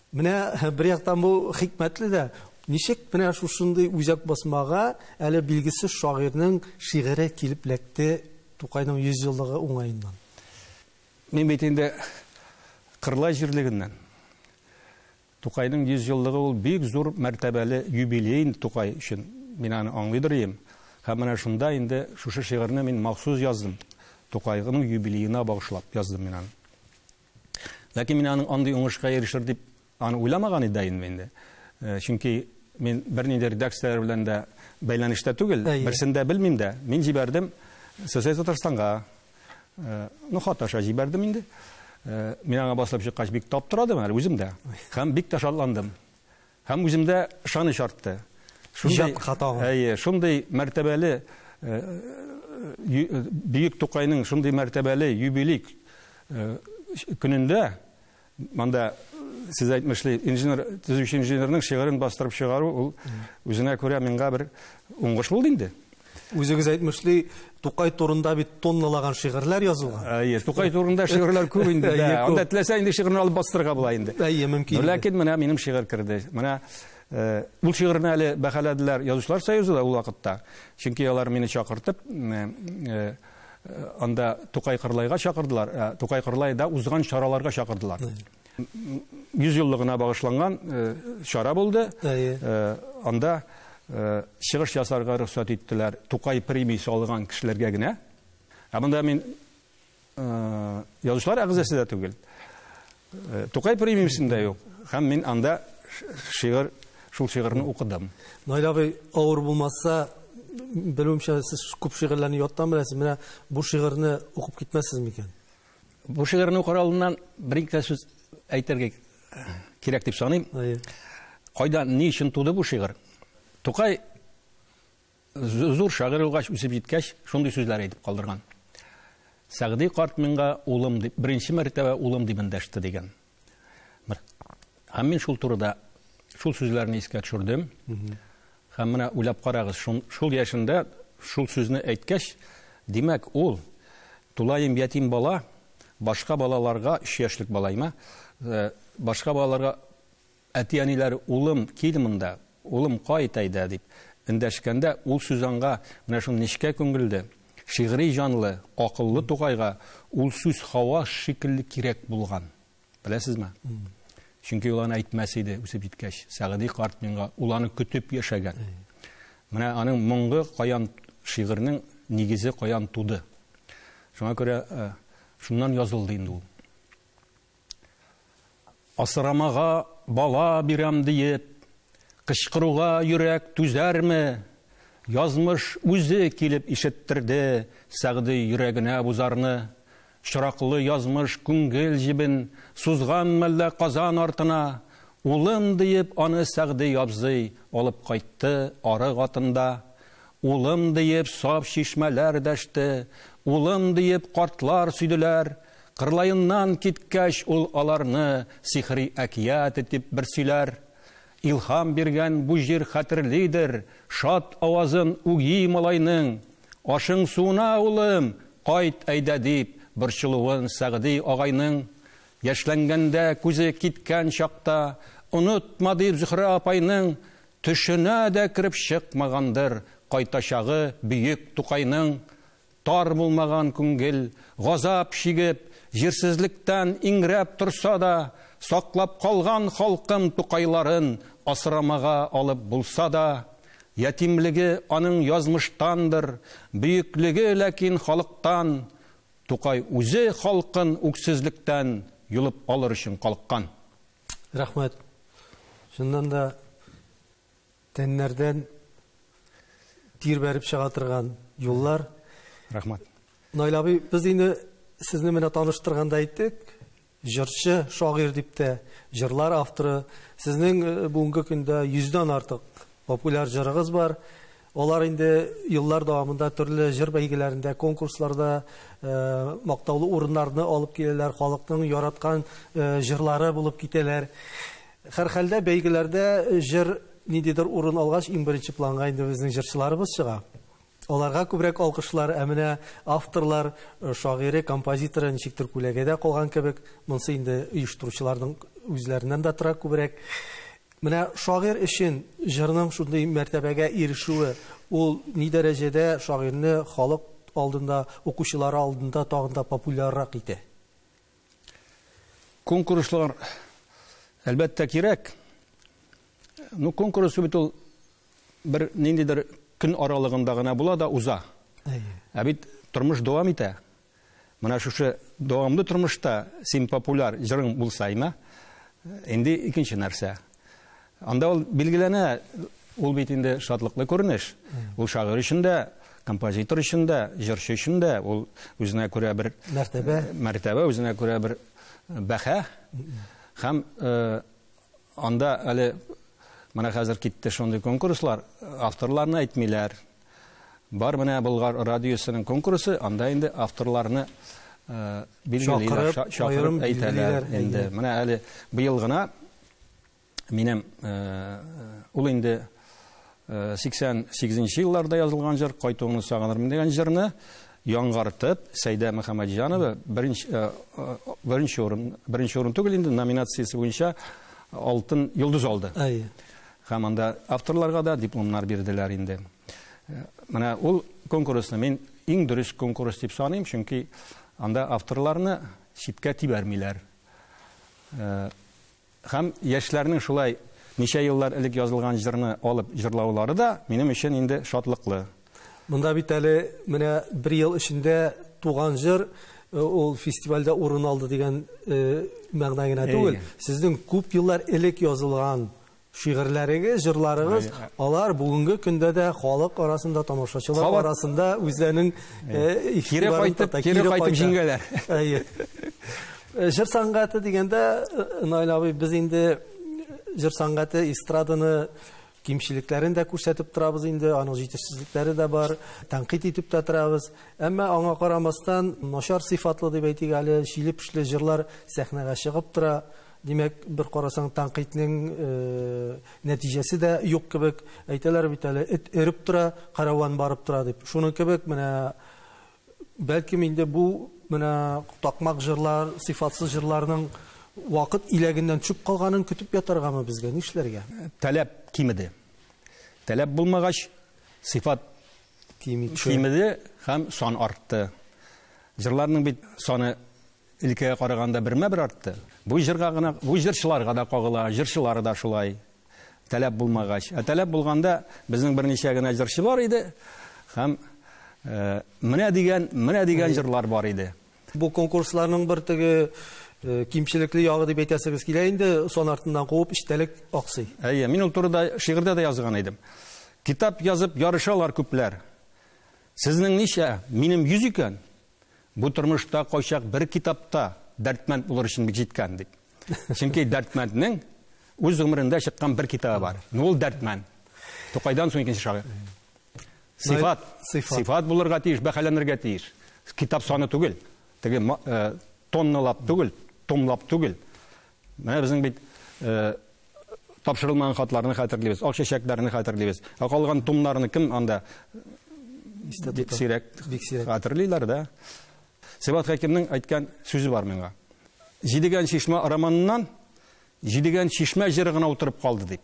Speaker 1: Менә бер яктан бу хикмәтле дә, ничек менә шушындый үзәк басмага әле билгесез шагыйрьнең шигыре килеп эләкте Тукайның 100 еллыгы уңаеннан.
Speaker 2: Мин бит инде Кырлай җирлегеннән. Тукайның 100 еллыгы ул бик зур мәртәбәле юбилей Тукай өчен. Мин аны аңлыйдыр идем. Һәм менә шунда инде шушы шигырьне мин махсус яздым. Тукайның юбилеена багышлап яздым мин аны. Ләкин мин аның андый уңышка ирешер дип аны уйламаган идем инде. Чөнки мин бернинди редакцияләр белән дә бәйләнештә түгел, берсен дә белмим дә. Мин җибәрдем Социалист Татарстанга. Ну, хат аша җибәрдем инде. Мин аңа басылып чыккач бик таптырадым әле үзем дә. Һәм бик тә шатландым. Һәм үземдә ышаныч артты. Әйе, шундый мәртәбәле бөек Тукайның шундый мәртәбәле юбилей көнендә монда сез әйтмешли, инженер, төзүче инженерның шигырен бастырып чыгару ул үзенә күрә миңа бер уңыш булды инде.
Speaker 1: Үзегез әйтмешли, Тукай турында бит тонналаган шигырьләр язылган.
Speaker 2: Әйе, Тукай турында шигырьләр күп инде. Анда теләсә инде шигырьне алып бастырырга була инде.
Speaker 1: Әйе, мөмкин.
Speaker 2: Ләкин менә минем шигырь керде. Менә ул шигырьне әле бәһаләделәр Язучылар союзы да ул вакытта. Чөнки алар мине чакыртып, анда Тукай Кырлайга чакырдылар. Тукай Кырлайда узган чараларга чакырдылар. 100 еллыгына багышланган чара булды. Анда чыгыш ясарга рөхсәт иттеләр Тукай премиясе алган кешеләргә генә. Ә монда мин язучылар әгъзасы да түгел. Тукай премиясендә юк. Һәм мин анда шигырь, шул шигырьне укыдым.
Speaker 1: Наил абый, авыр булмаса, Белүемчә, сез күп шигырьләрне яттан беләсез. Менә бу шигырьне укып китмәссез микән?
Speaker 2: Бу шигырьне укыр алдыннан бер-ике сүз әйтергә кирәк дип саныйм. Кайда, ни өчен туды бу шигырь? Тукай зур шагыйрь булгач, үсеп җиткәч, шундый сүзләр әйтеп калдырган. Сәгъди карт миңа улым дип, беренче мәртәбә улым дип эндәште дигән. Һәм мин шул турыда шул сүзләрне искә төшердем. Һәм менә уйлап карагыз, шул яшендә шул сүзне әйткәч, димәк, ул тулаем ятим бала, башка балаларга, 3 яшьлек бала има, башка балаларга әти-әниләре улым кил монда, улым кайт әйдә дип эндәшкәндә, ул сүз аңга менә шул нечкә күңелле, шигъри җанлы, акыллы Тукайга ул сүз һава шикелле кирәк булган. Беләсезме? Чөнки ул аны әйтмәс иде үсеп җиткәч. Сәгъди карт миңа ул аны көтеп яшәгән. Менә аның моңгы каян шигырьнең нигезе каян туды. Шуңа күрә шуннан язылды инде ул. Асрамага бала бирәм диеп, кычкыруга йөрәк түзәрме? Язмыш үзе килеп ишеттерде Сәгъди йөрәгенә бу зарны. Чыраклы язмыш күңел җебен сузган мәллә Казан артына. Улым диеп аны Сәгъди абзый алып кайтты арык атында. Улым диеп саф чишмәләр дәште, улым диеп картлар сөйделәр. Кырлаеннан киткәч ул аларны сихри әкият итеп бер сөйләр. Илһам биргән бу җир хәтерлидер, шат авазын үги малайның. Ашың суына, улым, кайт әйдә дип, борчылуын Сәгъди агайның. Яшьләнгәндә күзе киткән чакта, онытма дип Зөһрә апайның, төшенә дә кереп чыкмагандыр кайтачагы бөек Тукайның. Тар булмаган күңел, газап чигеп, җирсезлектән иңрәп торса да, саклап калган халкым Тукайларын асрамага алып булса да, ятимлеге аның язмыштандыр, бөеклеге ләкин халыктан. Тукай үзе халкын үксезлектән юлып алыр өчен калыккан.
Speaker 1: Рәхмәт. Чыннан да тәннәрдән тир бәреп чыга торган юллар.
Speaker 2: Рәхмәт.
Speaker 1: Наил абый, без инде сезне менә таныштырганда әйттек, җырчы, шагыйрь дип тә, җырлар авторы. Сезнең бүгенге көндә 100дән артык популяр җырыгыз бар. Алар инде еллар дәвамында төрле җыр бәйгеләрендә, конкурсларда мактаулы урыннарны алып киләләр, халыкның яраткан җырлары булып китәләр. Һәрхәлдә бәйгеләрдә җыр ниндидер урын алгач, иң беренче планга инде безнең җырчыларыбыз чыга. Аларга күбрәк алкышлар, ә менә авторлар, шагыйре, композиторы ничектер күләгәдә калган кебек, монысы инде оештыручыларның үзләреннән дә тора күбрәк. Менә шагыйрь өчен җырның шундый мәртәбәгә ирешүе, ул ни дәрәҗәдә шагыйрьне халык алдында, укучылары алдында тагын да популяррак итә?
Speaker 2: Конкурслар әлбәттә кирәк. Ну, конкурс бит ул бер ниндидер көн аралыгында гына була да уза. Ә бит тормыш дәвам итә. Менә шушы дәвамлы тормышта син популяр җырың булса, има, инде икенче нәрсә. Анда ул билгеләнә, ул бит инде шатлыклы күренеш. Ул шагыйрь өчен дә, композитор өчен дә, җырчы өчен дә, ул үзенә күрә бер мәртәбә, үзенә күрә бер бәһа. Һәм анда әле менә хәзер китте шундый конкурслар, авторларны әйтмиләр. Бар менә Болгар радиосының конкурсы, анда инде авторларны билгелиләр, чакырып әйтәләр инде. Менә әле быел гына минем ул инде 88 елларда язылган җыр «Кайтуыңны сагынырмын» дигән җырны яңгыртып Сәйдә Мөхәммәтҗанова беренче урын түгел инде номинациясе буенча алтын йолдыз алды. Һәм анда авторларга да дипломнар бирделәр инде. Менә ул конкурсны мин иң дөрес конкурс дип саныйм, чөнки анда авторларны читкә тибәрмиләр. Һәм яшьләрнең шулай ничә еллар элек язылган җырны алып җырлаулары да минем өчен инде шатлыклы.
Speaker 1: Монда бит әле менә бер ел эчендә туган җыр ул фестивальдә урын алды дигән мәгънә генә түгел. Сезнең күп еллар элек язылган Шигырьләрегез, җырларыгыз, алар бүгенге көндә дә халык арасында, тамашачылар арасында үзләренең
Speaker 2: кире кайтып, кире кайтып җиңгәләр.
Speaker 1: Әйе. Җыр сәнгате дигәндә, Наил абый, без инде җыр сәнгате, эстраданы кимчелекләрен дә күрсәтеп торабыз инде, аның җитешсезлекләре дә бар, тәнкыйть итеп тә торабыз. Әмма аңа карамастан, начар сыйфатлы дип әйтик әле, чиле-пешле җырлар сәхнәгә чыгып тора. Димәк, бер карасаң, тәнкыйтьнең нәтиҗәсе дә юк кебек. Әйтәләр бит әле, эт өреп тора, караван барып тора дип. Шуның кебек менә бәлкем инде бу менә такмак җырлар, сыйфатсыз җырларның вакыт иләгеннән төшеп калганын көтеп ятаргамы безгә, нишләргә?
Speaker 2: Таләп кимеде. Таләп булмагач, сыйфат кимеде һәм сан артты. Җырларның бит саны илкәгә караганда бермә-бер артты. Бу җырга гына, бу җырчыларга да кагыла, җырчылары да шулай. Таләп булмагач. Ә таләп булганда безнең берничә генә җырчы бар иде һәм менә дигән җырлар бар иде.
Speaker 1: Бу конкурсларның бер теге кимчелекле ягы дип әйтәсегез килә инде, сан артыннан куып эчтәлек аксый.
Speaker 2: Әйе, мин ул турыда шигырьдә дә язган идем. Китап язып ярышалар күпләр. Сезнең ничә? Минем 100 икән. Бу тормышта кайчак бер китапта Дәрдмәнд булыр өчен бик җиткән дип. Чөнки Дәрдмәнднең үз гомерендә чыккан бер китабы бар. Ну ул Дәрдмәнд. Тукайдан соң икенче шагыйрь. Сыйфат, сыйфат булырга тиеш, бәһаләнергә тиеш. Китап саны түгел. Теге тонналап түгел, томлап түгел. Менә безнең бит тапшырылмаган хатларны хәтерлибез, ак чәчәкләрне хәтерлибез. Ә калган томнарны кем анда бик сирәк хәтерлиләр дә. Сибгат Хәкимнең әйткән сүзе бар миңа. Җидегән чишмә романыннан Җидегән чишмә җыры гына утырып калды дип.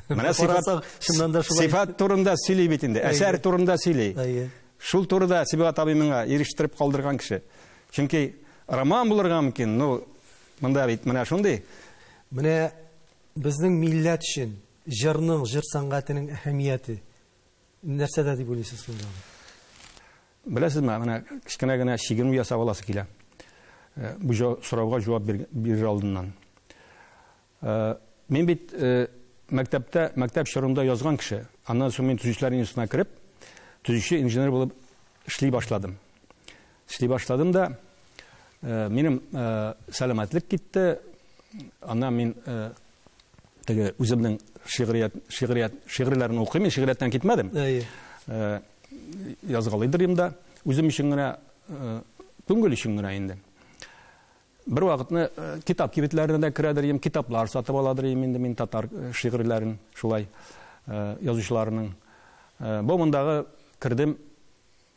Speaker 2: Менә сыйфат турында сөйли бит инде, әсәр турында сөйли. Шул турыда Сибгат абый миңа ирештереп калдырган кеше. Чөнки роман булырга мөмкин, ну, монда бит менә шундый.
Speaker 1: Менә безнең милләт өчен җырның, җыр сәнгатенең әһәмияте нәрсәдә дип уйлыйсыз шунда?
Speaker 2: Беләсезме, менә кечкенә генә чигенү ясап аласы килә. Бу сорауга җавап бирер алдыннан. Мин бит мәктәптә, мәктәп чорында язган кеше. Аннан соң мин төзүчеләр институтына кереп, төзүче инженер булып эшли башладым. Эшли башладым да, минем сәламәтлек китте. Аннан мин теге үземнең шигырьләрен укыйм, мин шигърияттән китмәдем. Язгалыйдыр да, үзем өчен генә, күңел өчен генә инде. Бер вакытны китап кибетләренә дә керәдер идем, китаплар сатып аладыр идем инде мин татар шигырьләрен шулай язучыларының. Бу мондагы кердем,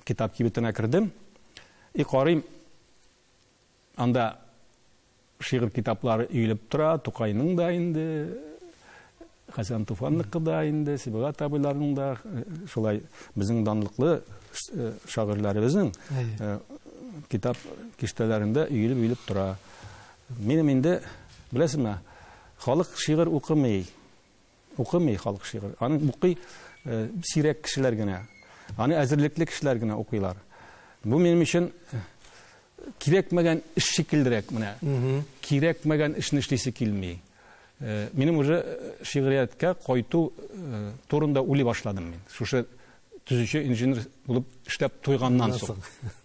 Speaker 2: китап кибетенә кердем. И карыйм, анда шигырь китаплары өелеп тора, Тукайның да инде, Хәсән Туфанныкы да инде, Сибгат абыйларның да, шулай безнең данлыклы шагыйрьләребезнең китап киштәләрендә өелеп-өелеп тора. Минем инде, беләсезме, халык шигырь укымый. Укымый халык шигырь. Аны укый сирәк кешеләр генә. Аны әзерлекле кешеләр генә укыйлар. Бу минем өчен кирәкмәгән эш шикеллерәк менә. Кирәкмәгән эшне эшлисе килми. Минем уже шигърияткә кайту турында уйлый башладым мин. Шушы төзүче инженер булып эшләп туйганнан соң.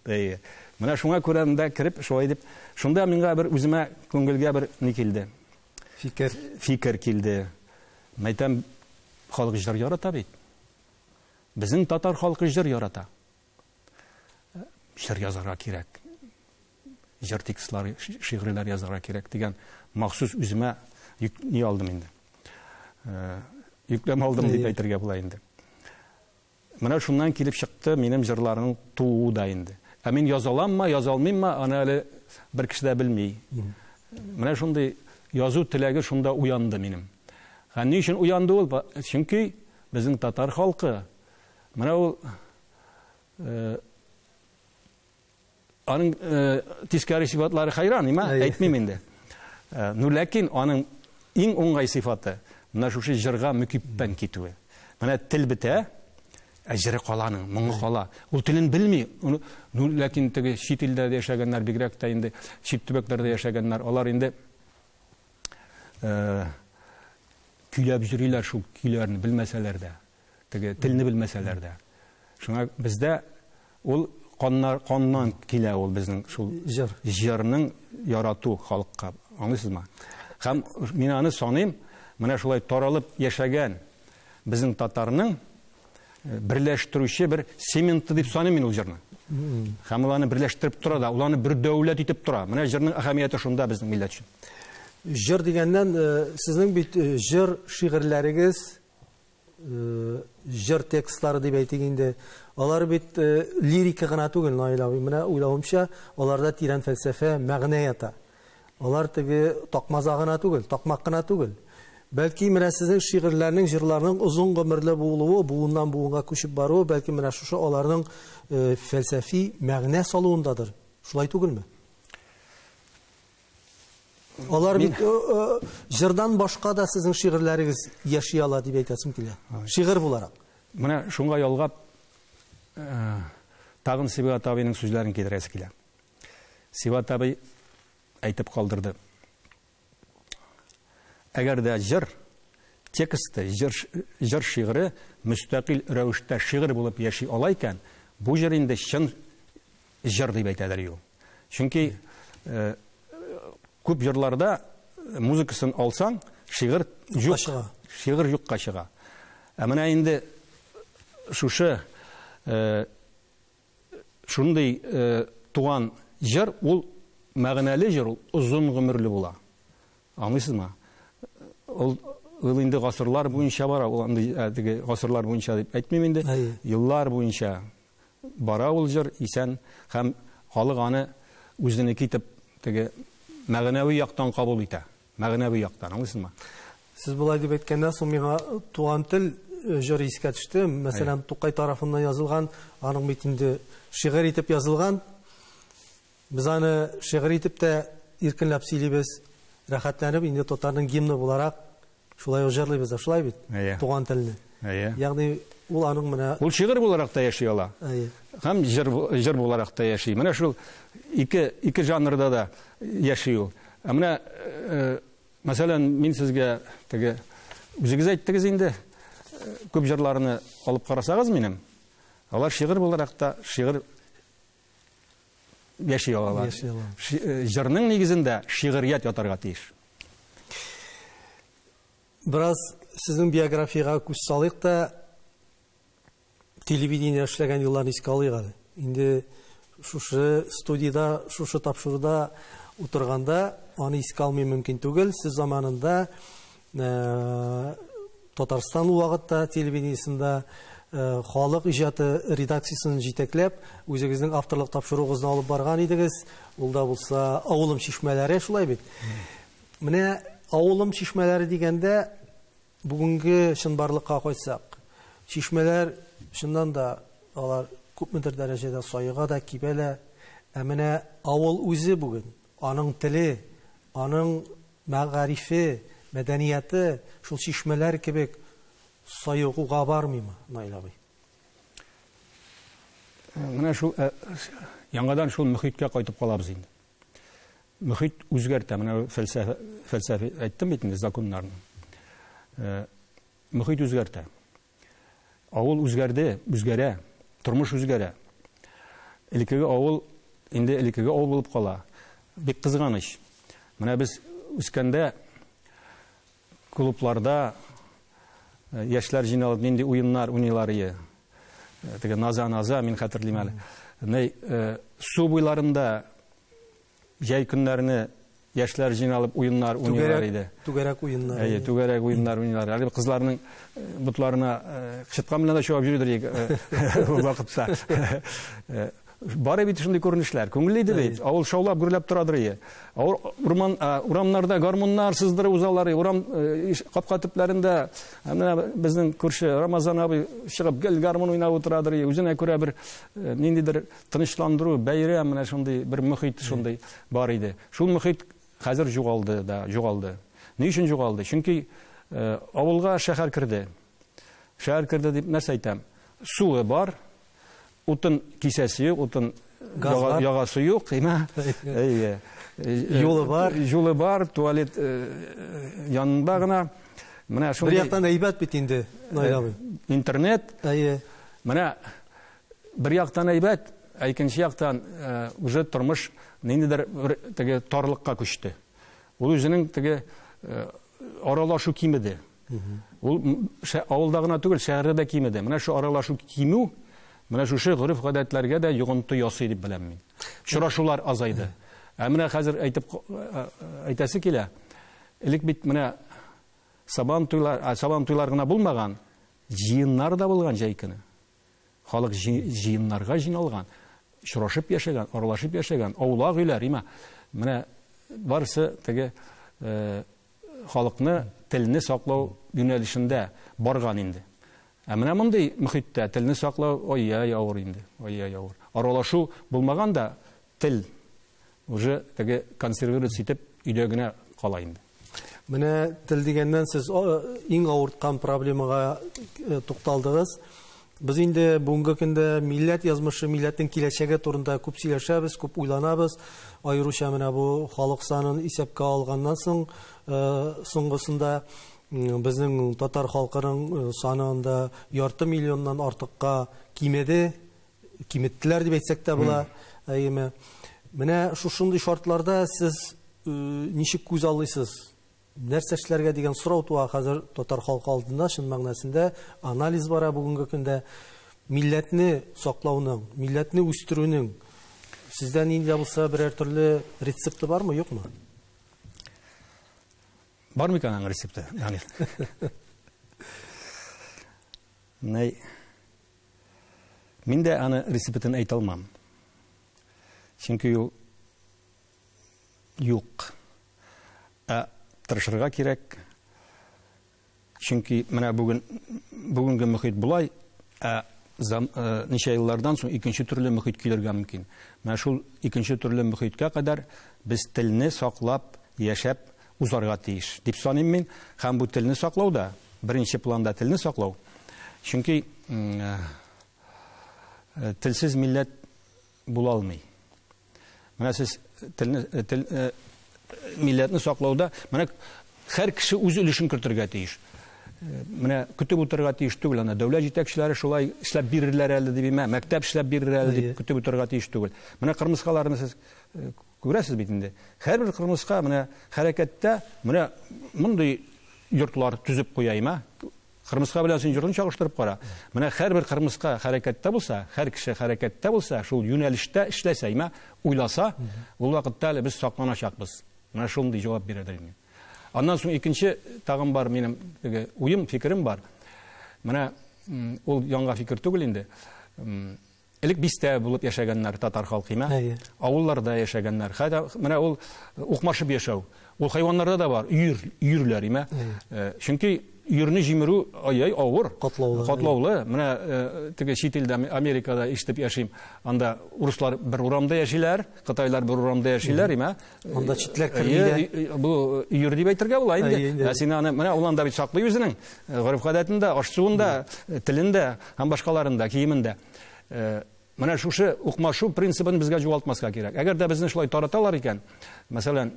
Speaker 2: Әйе. Менә шуңа күрә монда кереп, шулай дип, шунда миңа бер үземә күңелгә бер ни килде.
Speaker 1: Фикер.
Speaker 2: Фикер килде. Мәйтәм, халык җыр ярата бит. Безнең татар халкы җыр ярата. Җыр язарга кирәк. Җыр текстлары, шигырьләр язарга кирәк дигән махсус үземә ни алдым инде. Йөкләмә алдым дип әйтергә була инде. Менә шуннан килеп чыкты минем җырларның тууы да инде. Ә мин яза аламмы, яза алмыйммы, аны әле бер кеше дә белми. Менә шундый язу теләге шунда уянды минем. Һәм ни өчен уянды ул? Чөнки безнең татар халкы менә ул аның тискәре сыйфатлары хәйран, нима? Әйтмим инде. Ну, ләкин аның иң уңай сыйфаты менә шушы җырга мөкиббән китүе. Менә тел бетә, ә җыры кала аның, моңы кала. Ул телен белми. Ну, ләкин теге чит илдә яшәгәннәр, бигрәк тә инде чит төбәкләрдә яшәгәннәр, алар инде Көйләп йөриләр шул көйләрне белмәсәләр дә, теге телне белмәсәләр дә. Шуңа бездә ул каннан килә ул безнең шул
Speaker 1: җыр.
Speaker 2: Җырның ярату халыкка. Аңлыйсызмы? Һәм мин аны саныйм, менә шулай таралып яшәгән безнең татарның берләштерүче бер цементы дип саныйм мин ул җырны. Һәм ул аны берләштереп тора да, ул аны бер дәүләт итеп тора. Менә җырның әһәмияте шунда безнең милләт өчен.
Speaker 1: Җыр дигәннән, сезнең бит җыр шигырьләрегез, җыр текстлары дип әйтик инде, алар бит лирика гына түгел, Наил абый. Менә уйлавымча, аларда тирән фәлсәфә, мәгънә ята. Алар теге такмаза гына түгел, такмак кына түгел. Бәлки менә сезнең шигырьләрнең, җырларның озын гомерле булуы, буыннан буынга күчеп баруы, бәлки менә шушы аларның фәлсәфи мәгънә салуындадыр. Шулай түгелме? Алар бит җырдан башка да сезнең шигырьләрегез яши ала дип әйтәсем килә. Шигырь буларак.
Speaker 2: Менә шуңа ялгап тагын Сибгат абыйның сүзләрен китерәсе килә. Сибгат абый әйтеп калдырды. Әгәр дә җыр тексты, җыр шигыре мөстәкыйль рәвештә шигырь булып яши ала икән, бу җыр инде чын җыр дип әйтәләр юл. Чөнки күп җырларда музыкасын алсаң, шигырь юк, шигырь юкка чыга. Ә менә инде шушы шундый туган җыр, ул мәгънәле җыр, ул озын гомерле була. Аңлыйсызмы? Ул инде гасырлар буенча бара, ул андый теге гасырлар буенча дип әйтмим инде, еллар буенча бара ул җыр исән һәм халык аны үзенеке итеп теге мәгънәви яктан кабул итә. Мәгънәви яктан, аңлыйсызмы?
Speaker 1: Сез болай дип әйткәннән соң миңа Туган тел җыры искә төште. Мәсәлән, Тукай тарафыннан язылган, аның бит инде шигырь итеп язылган. Без аны шигырь итеп тә иркенләп сөйлибез, рәхәтләнеп инде татарның гимны буларак шулай ук җырлыйбыз да, шулай бит? Туган телне. Ягъни ул аның менә
Speaker 2: ул шигырь буларак та яши ала. Һәм җыр буларак та яши. Менә шул ике жанрда да яши ул. Ә менә мәсәлән, мин сезгә теге үзегез әйттегез инде, күп җырларны алып карасагыз минем, алар шигырь буларак та шигырь яши алалар. Җырның нигезендә шигърият ятарга тиеш.
Speaker 1: Бераз сезнең биографиягә күз салыйк та, телевидение эшләгән елларны искә алыйк әле. Инде шушы студияда, шушы тапшыруда утырганда аны искә алмый мөмкин түгел. Сез заманында Татарстан ул вакытта телевидениесендә халык иҗаты редакциясен җитәкләп, үзегезнең авторлык тапшыруыгызны алып барган идегез. Ул да булса Авылым чишмәләре, шулай бит. Менә Авылым чишмәләре дигәндә бүгенге чынбарлыкка кайтсак, чишмәләр чыннан да алар күпмедер дәрәҗәдә саега да кибә лә. Ә менә авыл үзе бүген, аның теле, аның мәгарифе, мәдәнияте шул чишмәләр кебек саегуга бармыймы, Наил абый?
Speaker 2: Менә шул яңадан шул мөхиткә кайтып калабыз инде. Мөхит үзгәртә, менә фәлсәфә әйттем бит инде законнарны. Мөхит үзгәртә. Авыл үзгәрде, үзгәрә, тормыш үзгәрә. Элеккеге авыл инде элеккеге авыл булып кала. Бик кызганыч. Менә без үскәндә клубларда яшьләр җыйналып нинди уеннар уйныйлар иде. Теге наза-наза, мин хәтерлим әле. Су буйларында җәй көннәрне яшьләр җыйналып уеннар уйныйлар иде.
Speaker 1: Түгәрәк уеннар.
Speaker 2: Әйе, түгәрәк уеннар уйныйлар. Әле кызларның ботларына кычыткан белән дә чабып йөридер ул вакытта. Бары бит шундый күренешләр. Күңелле иде бит. Авыл шаулап, гөрләп торадыр иде. Урман, урамнарда гармуннар сыздырып узалар. Урам капка төпләрендә менә безнең күрше Рамазан абый чыгып гел гармун уйнап утырадыр иде. Үзенә күрә бер ниндидер тынычландыру, бәйрәм, менә шундый бер мөхит шундый бар иде. Шул мөхит хәзер югалды да, югалды. Ни өчен югалды? Чөнки авылга шәһәр керде. Шәһәр керде дип нәрсә әйтәм? Суы бар, утын кисәсе юк, утын ягасы юк, әйме? Әйе.
Speaker 1: Юлы бар.
Speaker 2: Юлы бар, туалет янында гына. Менә шундый.
Speaker 1: Бер яктан әйбәт бит инде, Наил абый.
Speaker 2: Интернет.
Speaker 1: Әйе.
Speaker 2: Менә бер яктан әйбәт, ә икенче яктан уже тормыш ниндидер бер теге тарлыкка күчте. Ул үзенең теге аралашу кимеде. Ул авылда гына түгел, шәһәрдә дә кимеде. Менә шу аралашу кимү, менә шушы гореф-гадәтләргә дә йогынты ясый дип беләм мин. Очрашулар азайды. Ә менә хәзер әйтеп әйтәсе килә. Элек бит менә сабан туйлар, сабан туйлар гына булмаган, җыеннар да булган җәй көне. Халык җыеннарга җыйналган, очрашып яшәгән, аралашып яшәгән, аулак өйләр, имә. Менә барысы теге халыкны телне саклау юнәлешендә барган инде. Ә менә мондый мөхиттә телне саклау ай-яй авыр инде, ай-яй авыр. Аралашу булмаган да тел уже теге консервироваться итеп өйдә генә кала инде.
Speaker 1: Менә тел дигәннән сез иң авырткан проблемага тукталдыгыз. Без инде бүгенге көндә милләт язмышы, милләтнең киләчәге турында күп сөйләшәбез, күп уйланабыз. Аеруча менә бу халык санын исәпкә алганнан соң, соңгысында безнең татар халкының саны анда ярты миллионнан артыкка кимеде, киметтеләр дип әйтсәк тә була. Әйеме? Менә шушындый шартларда сез ничек күз аллыйсыз? Нәрсә эшләргә дигән сорау туа хәзер татар халкы алдында, чын мәгънәсендә анализ бара бүгенге көндә. Милләтне саклауның, милләтне үстерүнең сездә нинди дә булса берәр төрле рецепты бармы, юкмы?
Speaker 2: Бар микән аның рецепты, Данил? Нәй, мин дә аны рецептын әйтә алмам. Чөнки ул юк. Ә тырышырга кирәк. Чөнки менә бүген бүгенге мөхит болай, ә ничә еллардан соң икенче төрле мөхит килергә мөмкин. Менә шул икенче төрле мөхиткә кадәр без телне саклап, яшәп узарга тиеш дип саныйм мин. Һәм бу телне саклауда, беренче планда телне саклау. Чөнки телсез милләт була алмый. Менә сез телне тел милләтне саклауда менә һәр кеше үз өлешен кертергә тиеш. Менә көтеп утырырга тиеш түгел, аны дәүләт җитәкчеләре шулай эшләп бирерләр әле дип, мәктәп эшләп бирер әле дип көтеп утырырга тиеш түгел. Менә кырмыскаларны сез күрәсез бит инде. Һәрбер кырмыска менә хәрәкәттә менә мондый йортлар төзеп куя, има. Кырмыска белән син йортын чагыштырып кара. Менә һәрбер кырмыска хәрәкәттә булса, һәр кеше хәрәкәттә булса, шул юнәлештә эшләсә, има, уйласа, ул вакытта әле без сакланачакбыз. Менә шундый җавап бирәдер инде. Аннан соң икенче тагын бар минем теге уем, фикерем бар. Менә ул яңа фикер түгел инде. Элек бистә булып яшәгәннәр татар халкы, има. Авылларда яшәгәннәр. Хәтта менә ул укмашып яшәү. Ул хайваннарда да бар, өер, өерләр, има. Чөнки өерне җимерү ай-яй авыр,
Speaker 1: катлаулы.
Speaker 2: Катлаулы. Менә теге чит илдә, Америкада ишетеп яшим. Анда урыслар бер урамда яшиләр, кытайлар бер урамда яшиләр, има.
Speaker 1: Анда читләр керми.
Speaker 2: Бу өер дип әйтергә була инде. Ә син аны менә ул анда бит саклый үзенең гореф-гадәтен дә, аш-суын да, телен дә һәм башкаларын да, киемен дә. Менә шушы укмашу принцибын безгә югалтмаска кирәк. Әгәр дә безне шулай тараталар икән, мәсәлән,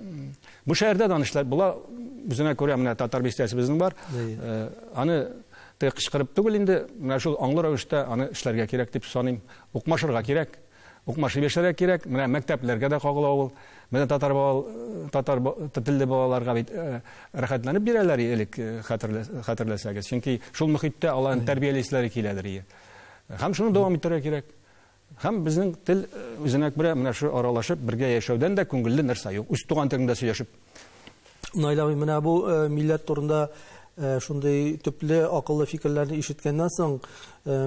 Speaker 2: бу шәһәрдә дә эшләр була, үзенә күрә менә татар бистәсе безнең бар. Аны теге кычкырып түгел инде, менә шул аңлы рәвештә аны эшләргә кирәк дип саныйм. Укмашырга кирәк. Укмашып яшәргә кирәк. Менә мәктәпләргә дә кагыла ул. Менә татар татар телле балаларга бит рәхәтләнеп бирәләр элек, хәтерләсәгез. Чөнки шул мөхиттә аларны тәрбиялиселәре киләдер. Һәм шуны дәвам итәргә кирәк. Һәм безнең тел үзенә күрә менә шу аралашып бергә яшәүдән дә күңелле нәрсә юк. Үз туган телеңдә сөйләшеп.
Speaker 1: Наил абый, менә бу милләт турында шундый төпле акыллы фикерләрне ишеткәннән соң,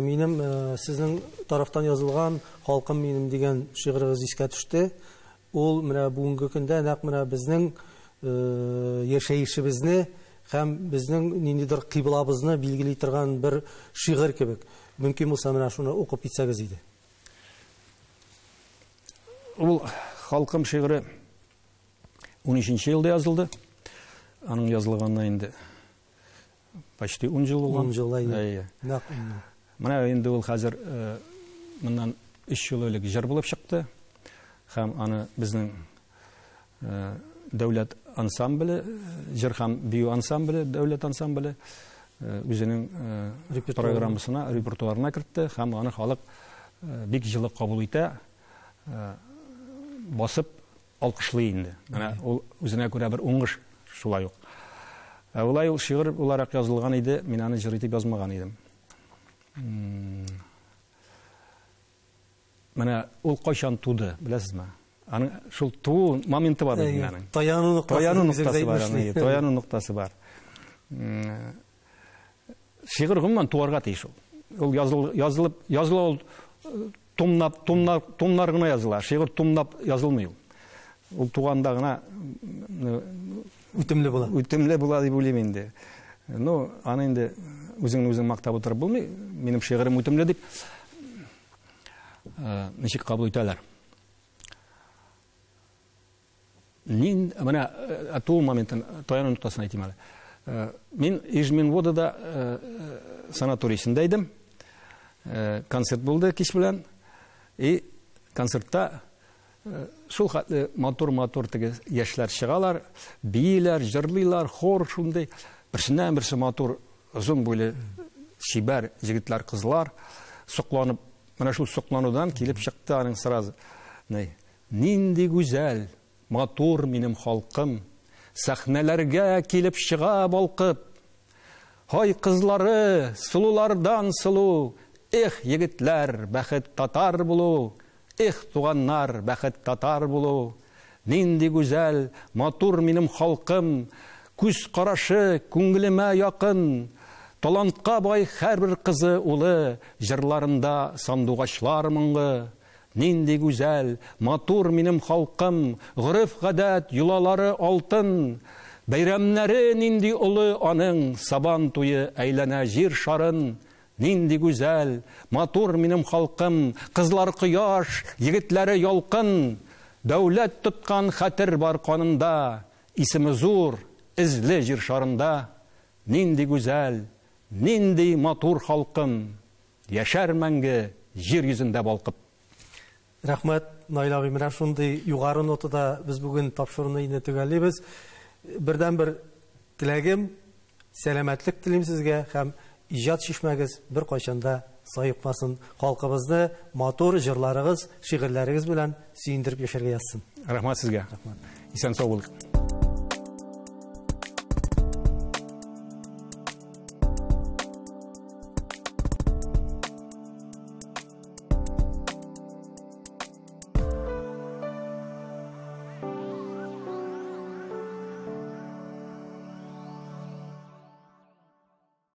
Speaker 1: минем сезнең тарафтан язылган Халкым минем дигән шигырегез искә төште. Ул менә бүгенге көндә нәкъ менә безнең яшәешебезне һәм безнең ниндидер кыйблабызны билгели торган бер шигырь кебек. Мөмкин булса менә шуны укып китсәгез иде.
Speaker 2: Ул Халкым шигыре 13 елда язылды. Аның язылганына инде почти 10 ел булган.
Speaker 1: 10 ел, әйе.
Speaker 2: Менә инде ул хәзер моннан 3 ел элек җыр булып чыкты. Һәм аны безнең дәүләт ансамбле, җыр һәм бию ансамбле, дәүләт ансамбле үзенең программасына, репертуарына кертте һәм аны халык бик җылы кабул итә, басып алкышлый инде. Менә ул үзенә күрә бер уңыш шулай ук. Ә улай ул шигырь буларак язылган иде, мин аны җыр итеп язмаган идем. Менә ул кайчан туды, беләсезме? Аның шул туу моменты бар бит аның.
Speaker 1: Таяну ноктасы
Speaker 2: бар, таяну ноктасы бар. Шигырь гомумән туарга тиеш ул. Ул язылып, языла ул томнап, томнар, томнар гына языла. Шигырь томнап язылмый ул. Ул туганда гына
Speaker 1: үтемле була.
Speaker 2: Үтемле була дип уйлыйм инде. Ну, аны инде үзеңне үзең мактап утырып булмый. Минем шигырем үтемле дип ничек кабул итәләр. Мин менә туу моментын, таяну ноктасын әйтим әле. Мин Ижминводада санаторийсында идем. Концерт булды кич белән. И концертта шул хәтле матур-матур теге яшьләр чыгалар, бииләр, җырлыйлар, хор шундый. Берсеннән берсе матур, озын буйлы чибәр егетләр, кызлар сокланып, менә шул сокланудан килеп чыкты аның сразу. Нинди гүзәл, матур минем халкым, сәхнәләргә килеп чыга балкып. Һай кызлары, сылулардан сылу, эх, егетләр, бәхет татар булу, эх, туганнар, бәхет татар булу. Нинди гүзәл, матур минем халкым, күз карашы күңелемә якын, талантка бай һәрбер кызы улы, җырларында сандугачлар моңы. Нинди гүзәл, матур минем халкым, гореф-гадәт, йолалары алтын, бәйрәмнәре нинди олы аның, сабан туе әйләнә җир шарын. Нинди гүзәл, матур минем халкым, кызлар кояш, егетләре ялкын, дәүләт тоткан хәтер бар канында, исеме зур, эзле җир шарында. Нинди гүзәл, нинди матур халкым, яшәр мәңге җир йөзендә балкып.
Speaker 1: Рәхмәт, Наил абый, менә шундый югары нотада без бүген тапшыруны инде төгәллибез. Бердән-бер теләгем, сәламәтлек телим сезгә һәм иҗат чишмәгез беркайчан да саекмасын. Халкыбызны матур җырларыгыз, шигырьләрегез белән сөендереп яшәргә язсын.
Speaker 2: Рәхмәт сезгә. Рәхмәт. Исән сау булыгыз.